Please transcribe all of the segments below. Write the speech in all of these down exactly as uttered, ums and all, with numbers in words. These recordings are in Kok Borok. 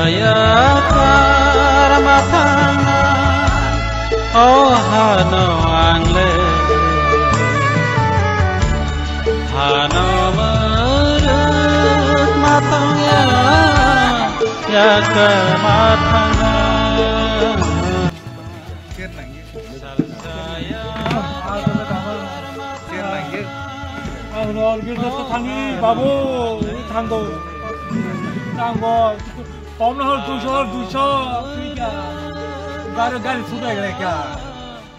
Yakar matang o hano ang le hano murut matang ya yakar matang. Ang no orgil to thani babu thango. Thango. Tom no hor duiso hor duiso. Gari gari sudai gare kya?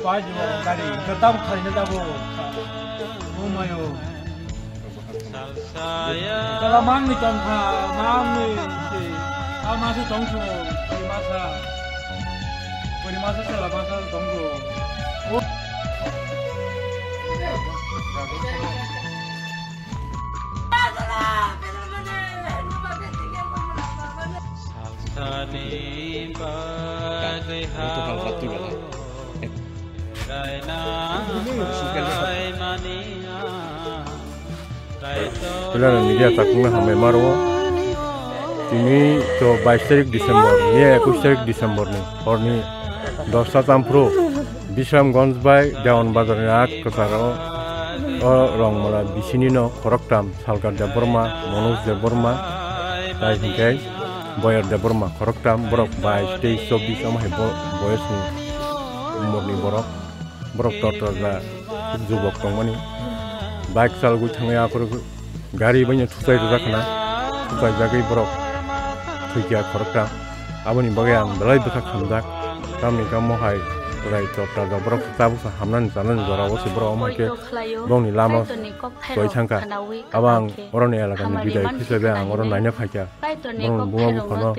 Pai jo gari. Gatam khari na jabo. Oh mayo. Sala mangni tongkha, mangni se. A masa tongkho, bori masa. Bori masa sala masa tongkho. O. Sani bade hao. Piliano media takungno hambai maro. Tini to bais tarik December, miya ekush tarik December ni horni dosta tamphru Bisramganj bai Dewan Bazar ni rak kwcharo o rongmala bisini no khoroktam Salkar Debbarma, Manoj Debbarma, tai hinkhe Boyar Debbarma khoroktam borok bais tei chobbish omo hai bo-, boyos ni umor ni borok. Borok tortor ja, khub jubok tongmani. Bike chalgwi thangwi aphuru gari baino thuchai rwjak khna. Thuchai jagwi borok thwikya khorokta. Aboni bagwi ang belai bwkha khamjak. Tamni kamo hai chwrai tortor ja borok tabuksa hamnani chanani jora o se borok omo hai khe bongni lama choi thangkha. Abo ang oroni elakani bidai khe se ang oro naina phaikha. Borokni buma buphano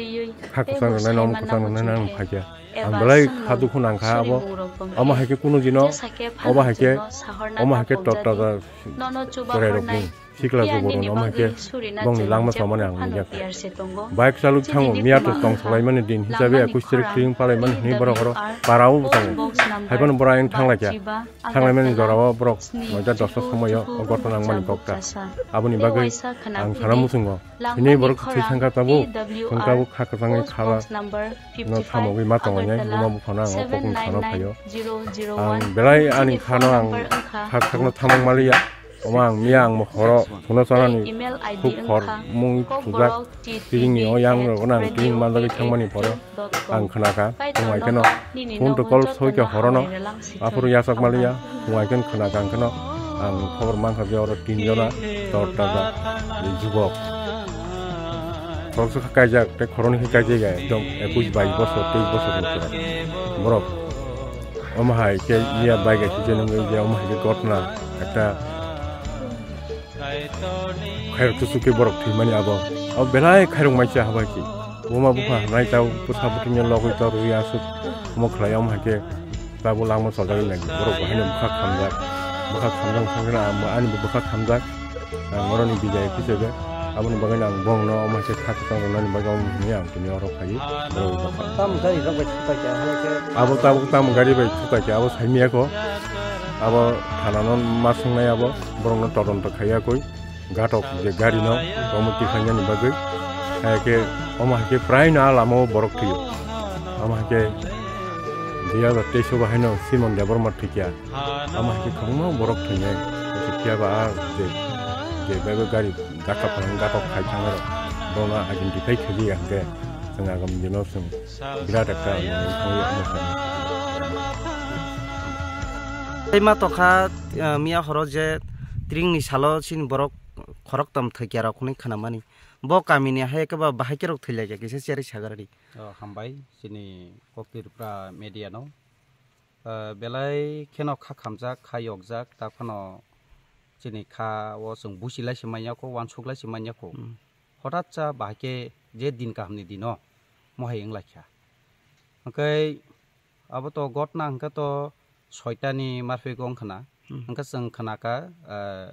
kha kwchang rwnai, nomo kwchang rwnai ang phaikha. Ang belai kha dukhu nangkha abo. Omo hai khe kunu dino, obo hai khe, omo hai khe torta da chwrai rokni sikla jubo rokni omo hai khe bongni langma chomani ang nukya. Bike chalwi thango miya to tong salaimani din hisabe ekush tarik tring palaimani hwnwi borok oro para o bwthango. Haiphano borok ayang thanglaikha. Thanglaimani jorao borok noita dosta somoio o gotna nangmani kokta. Aboni bagwi ang sana muchungo. Hwnwi borok thwi thangkha tabuk, thwng tabuk kha kwchangwi khala no thamogwi ma tongo nai, buma buphano ang o kokni sano phaio. Ang belai ani khano ang khak khakno thamok maliya. Omo ang miya ang horo thuno chanani khub hor mung thujak. Tiringni o yang rokno ang tiring manjagwi thangmani pore ang khnakha, tongmai kheno phone to call soikha horono. Aphuru yachak maliya, wngkha khe khwna kang kheno ang khobor mankha je oro tin jona tor taja jubok. Khoroksa khe kaijak tei khoroknwi khe kaijak ya ekdom ekush bais bosor, teis bosor ni borok. Borok omo hai khe iya bai ga khe je nungwi je omo hai khe gotna ekta khairok chuchuk khe borok thwimani abo. Abo belai khairok maisa habai khe. Buma bupha hanai tau bwsa bwtwino logwi torwi aswk omo khlai omo hai khe tabuk langma chajagwi nai borok bo haino bwkha khamjak. Bwkha khamjak wngkha khe amo ani bo bwkha khamjak. Ang oroni bijai khe chebe aboni bagwi ang bongno omo hai khe kha kwchang rwnani bagwi omo hwnwi ang tini oro phaiwi borok bwkha. Tamo gari rok bai thupai kha, hai khe abo tabuk tamo gari bai thupai kha abo saimiyakho. Abo thanano ma swngnai abo borokno todonto khaiyakoi. Gatok je gari no omo tikhainani bagwi. Hai khe omo hai khe prai no a lama o borok thwio. Omo hai khe dui hazar teis o bahai no Simon Debbarma thwikya. Omo hai khe kwbangma borok thwinai. Phiya ba a je, je bai bai gari gaka phang gatok khai thangwi rok. Bono identify khailiya hwnkhe chwng agam dino chwng. Birat ekta ang nini thangwi omo khainai. Tei ma tokha, eh, miya horo je tringni salo chini borok khoroktom thwikya rok hwnwi khnamani. Bo kamini hai khe ba bahai khe rok thwilaikha kisa cherwi sagardi. Oh, hambai chini Kok Tripura media no. Eh, belai kheno kha khamjak, kha yokjak, ta phano chini kha o chwng busi lai se manya kho, uansuk lai se manya kho. Hmm. Hothat cha bahai khe je din kaham ni dino mohai wng lai kha. Hwnkhe abo to gotna hwnkhe to soita ni marphi wng khna. Hmm. Hwnkhe chwng khna kha, eh,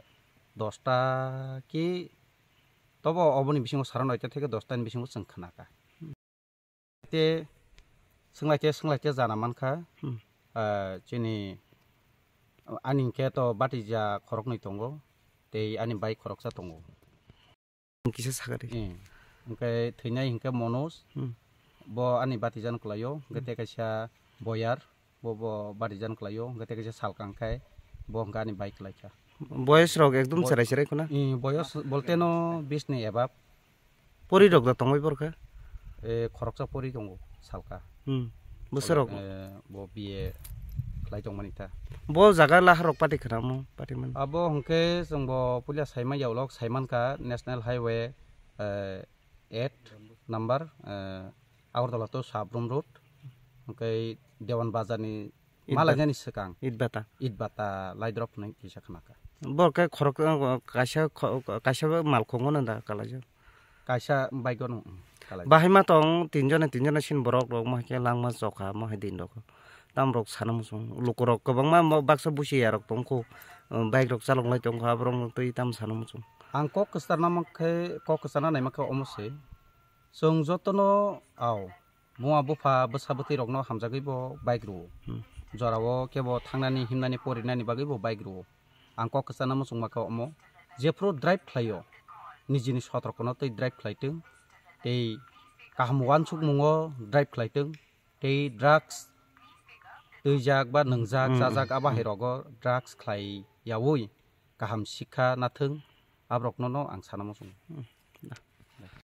dosta ki tobo oboni bisingo sara noita theke dosta ni bisingo chwng khna kha. Te swnglaite, swnglaite jana mankha. Hmm. Ah, chini ani hwnkhe to batija khoroknwi tongo, tei ani bai khoroksa tongo. Kisa sakari. Eh, hwnkhe thwinai hwnkhe Manoj, hmm, Bo ani batijan kwlaio, hwnkhe tei kaisa boyar, bo, bo batijan kwlaio, hwnkhe tei kaisa salkang khai, bo hwnkhe ani bai kwlaikha. Boyos rok ekdom Bo- cherai cherai khuna? I, boyos bolte no bis ni ebab. Pori rok da tongbai borkha? E, khoroksa pori tongo, salka. Hmm. Bwsarok? E, bo B A khlai tongmani ta. Bo jaga laharok pati khwnamo, pati man? Abo hwnkhe chwngbo puila saima yaulok, saimankha National Highway, e, eight number, eh, Agartala to Sabrum Road, hwnkhe Dewan Bazar ni Itba-, malaijani swkang. Itbata. Itbata Laidrop hwnwi kisa khnakha. Bo khe khorok, eh, kaisa kho-, kaisa malkhung no da kalaijak. Kaisa bike no, mm, kalaijak. Bahai ma tong tinjon, tinjon sin borok rok ma khe langma chokha ma hai din rok. Tam rok sana muchung, lukurok kwbangma mo baksa busi yarok tongkho, bike rok chalok lai tongkho, aborok twi tam sana muchung. Ang kok kwcharna mankhe, kok kwcharna naimankhe omo se. Chwng jotono ao, buma bupha bwsa bwtwi rokno hamjagwi bo bike rwo. Hmm. Jorao kebo thangnani himnani porinani bagwi bo bike rwo. Ang kok kwcharna muchungmakha omo, jephru drive khlaio, nijini sotrokono tei drive khlaitwng, tei kaham uansukmungo drive khlaitwng. Tei drugs twijak ba nwngjak, hmm, chajak, hmm, abo hai rogo drugs khlai yaui kaham sikha nathwng, aborokno no ang sana muchungo. Hmm.